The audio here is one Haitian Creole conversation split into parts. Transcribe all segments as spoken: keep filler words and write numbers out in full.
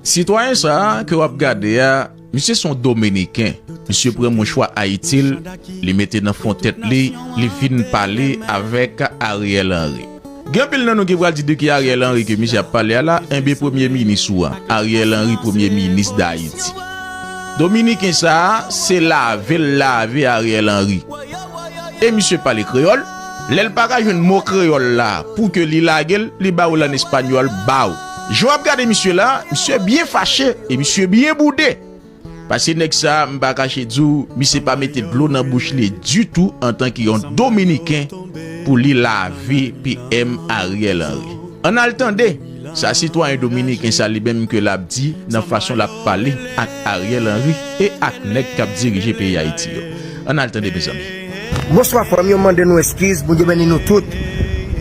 Sitwayen sa a ke w ap gade a, misye se yon Dominiken. Misye pran mouchwa Ayiti l, li mete nan fon tèt li, li vin pale avèk Ariel Henry. Gen anpil nan nou ki pral di de ki Ariel Henry ke misye ap pale a la, enben premye minis ou a, Ariel Henry, premye minis Dayiti. Dominiken sa a, se lave l lave Ariel Henry. E misye pale kreyòl, lè l pa ka jwenn mo kreyòl la pou ke li lage l, li ba w l ann espanyòl, baw. Jan w ap gade misye la, misye byen fache e misye byen boude. Paske nèg sa a, m pa kache di w, misye pa mete dlo nan bouch li ditou antanke yon Dominiken pou li lave P M Ariel Henry. Ann al tande sa sitwayen dominiken sa li menm ke l ap di nan fason l ap pale ak Ariel Henry e ak nèg k ap dirije peyi Ayiti yo. Ann al tande, mezanmi. Bonswa, frè m yo, m mande nou eskiz, Bondye beni nou tout.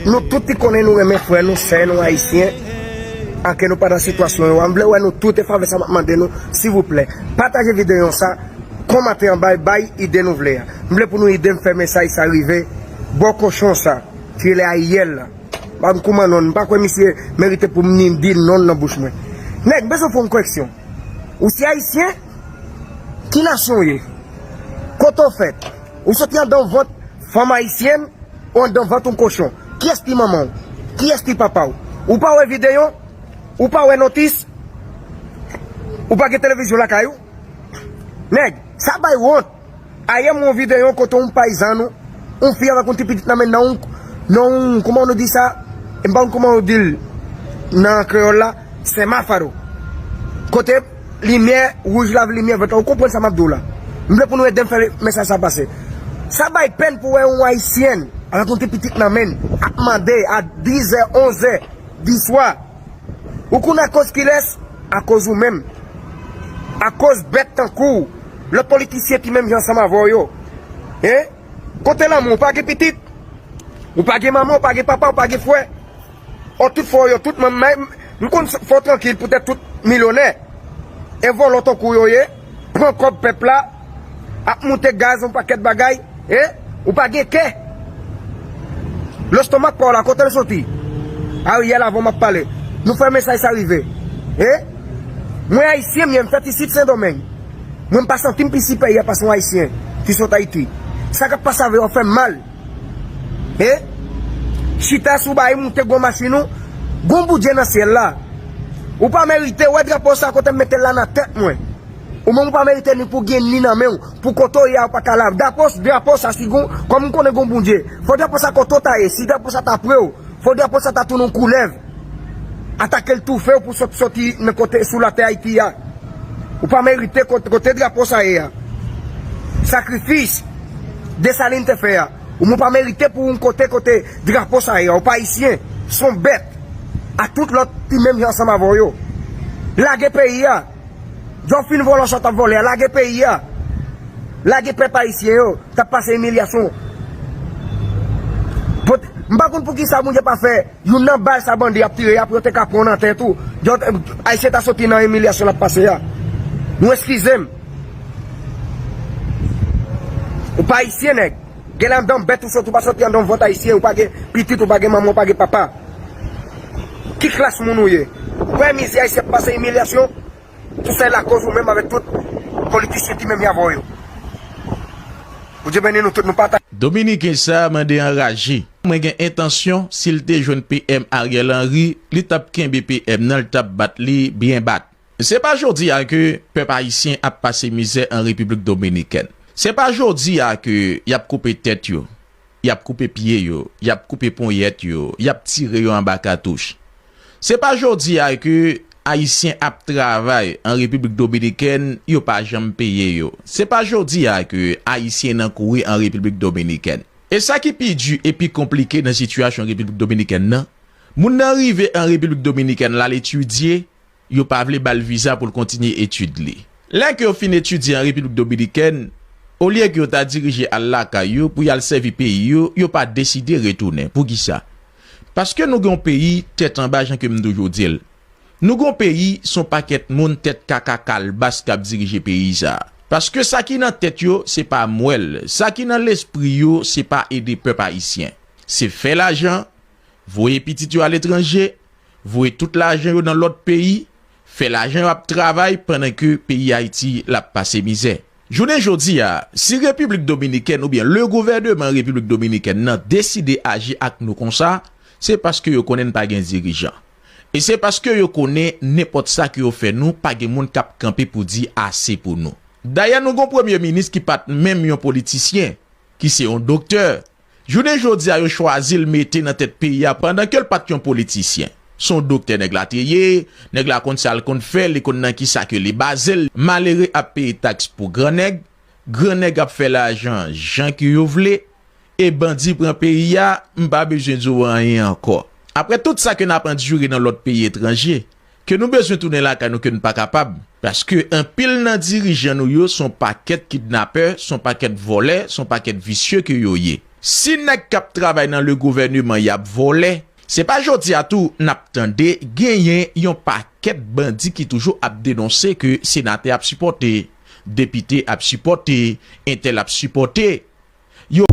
Nou tout ki konnen nou renmen frè nou, sè nou, ayisyen, anke nou pa nan sitiyasyon yo a. M vle wè nou tout, e favè sa m ap mande nou, silvouplè, pataje videyo sa, kòmante anba, bay ide nou vle a. M vle pou nou ede m fè mesaj sa rive bò kochon sa, ki rele Ariel la. Ban m kouman non, m pa kwè misye merite pou m ni di non nan bouch mwen. Nèg, m bezwen fè yon koreksyon. Ou se ayisyen? Ki nasyon w ye? Kote w fèt? Ou soti anndan yon vant fanm ayisyèn ou anndan vant yon kochon? Kiyès ki manman w? Kiyès ki papa w? Ou pa wè videyo? Ou pa wè notis? Ou pa gen televizyon lakay ou? Nèg, sa bay wont. Ayè m wè yon videyo kote yon payizan nou, yon fi avèk yon ti pitit nan men nan yon, nan yon, kòman nou di sa? M pa konn kòman yo di l nan kreyòl la, semafaro. Kote limyè wouj la, limyè vèt la, ou konprann sa m ap di w la. M vle pou nou ede m fè mesaj sa pase. Sa bay pèn pou wè yon ayisyèn avèk yon ti pitit nan men l ap mande a dizè, onzè di swa. Ou konn akoz kilès? Akoz ou menm. Akoz bèt tankou w, lòt politisyen ki menm jan ansanm avè w yo. Hein? Kote lanmou? Ou pa gen pitit? Ou pa gen manman, ou pa gen papa, ou pa gen frè? Ò, tout frè w yo, tout manman, m konn fè w trankil poutèt tout milyonè. E vòlò tankou w yo ye, pran kòb pèp la, ap moute gaz, yon pakèt bagay, e ou pa gen kè. Lestomak pa w la, kote l soti? Ariel, avan m ap pale. Nou fè mesaj sa rive. E mwen ayisyen m ye, m fèt isit Sendomeng. Mwen m pa santi m pi siperyè pase yon ayisyen ki sot Ayiti. Sa k ap pase avè w fè m mal. E chita sou bay moute gwo machin ou, gon Bondye nan syèl la. Ou pa merite wè drapo sa kote m mete l la nan tèt mwen. Ou menm ou pa merite ni pou gen ni nan men w, pou kote w ye a ou pa ka la. Drapo, drapo sa si gon, kòm m konnen gon Bondye, fò drapo sa kote w ta ye, si drapo sa ta pre w, fò drapo sa ta tounen yon koulèv, atake l toufe w pou sot, soti nan kote sou latè Ayiti a. Ou pa merite kote, kote drapo sa ye a. Sakrifis Desalin te fè a. Ou menm ou pa merite pou yon kote, kote drapo sa ye a. Ou pa ayisyen, se yon bèt. A tout lòt ki menm jan ansanm avè w yo. Lage peyi a. Jòf fin vòlò sa w t ap vòlè a, lage peyi a. Lage pèp ayisyen yo k ap pase imilyasyon. Pot-, m pa konn poukisa Bondye pa fè youn nan bal sa bandi ap tire a pou yo te ka pran nan tèt ou. Jòf, ayisyen ta soti nan imilyasyon l ap pase a. Nou eskize m. Ou pa ayisyen, nèg. Gen anndan bèt ou soti, ou pa soti anndan vant ayisyen, ou pa gen pitit, ou pa gen manman, ou pa gen papa. Ki klas moun ou ye? Ou wè mizè ayisyen ap pase, imilyasyon? Tout sa e lakoz ou menm avèk tout politisyen ki menm jan avè w yo. Bondye beni nou tout, nou pataje. Dominiken sa a mande anraje. Mwen gen entansyon, si l te jwenn P M Ariel Henry, li t ap kenbe P M nan, li t ap bat li byen bat. Se pa jodi a ke pèp ayisyen ap pase mizè an Repiblik Dominikèn. Se pa jodi a ke y ap koupe tèt yo, y ap koupe pye yo, y ap koupe ponyèt yo, y ap tire yo anba katouch. Se pa jodi a ke ayisyen ap travay an Repiblik Dominikèn, yo pa janm peye yo. Se pa jodi a ke ayisyen nan kouri an Repiblik Dominikèn. E sa ki pi di e pi konplike nan sitiyasyon Repiblik Dominikèn nan, moun nan rive an Repiblik Dominikèn l al etidye, yo pa vle ba l viza pou l kontinye etid li. Lè ke yo fin etidye an Repiblik Dominikèn, olye ke yo ta dirije al lakay yo pou y al sèvi peyi yo, yo pa deside retounen. Poukisa? Paske nou gen yon peyi tèt anba, jan ke m toujou di l. Nou gen yon peyi, se yon pakèt moun tèt kaka kalbas k ap dirije peyi sa a. Paske sa ki nan tèt yo, se pa mwèl. Sa ki nan lespri yo, se pa ede pèp ayisyen. Se fè lajan, voye pitit yo aletranje, voye tout lajan yo nan lòt peyi, fè lajan, yo ap travay pandan ke peyi Ayiti l ap pase mizè. Jounen jodi a, si Repiblik Dominikèn oubyen le gouvèneman Repiblik Dominikèn nan deside aji ak nou konsa, se paske yo konnen n pa gen dirijan. E se paske yo konnen nenpòt sa ke yo fè nou, pa gen moun k ap kanpe pou di ase pou nou. Dayè, nou gon premye minis ki pa t menm yon politisyen, ki se yon doktè. Jounen jodi a, yo chwazi l mete nan tèt peyi a pandan ke l pa t yon politisyen. Se yon doktè nèg la te ye, nèg la konn sa l konn fè, li konn nan kisa ke li baze l. Malere ap peye taks pou gran nèg, gran nèg ap fè lajan jan ke yo vle, e bandi pran peyi a, m pa bezwen di w anyen ankò. Apre tout sa ke n ap andire nan lòt peyi etranje, ke nou bezwen tounen lakay nou ke n pa kapab. Paske anpil nan dirijan nou yo se yon pakèt kidnapè, se yon pakèt vòlè, se yon pakèt visye ke yo ye. Si nèg k ap travay nan le gouvèneman y ap vòlè, se pa jodi a tou n ap tande genyen yon pakèt bandi ki toujou ap denonse ke senatè ap sipòte, depite ap sipòte, entèl ap sipòte. Yo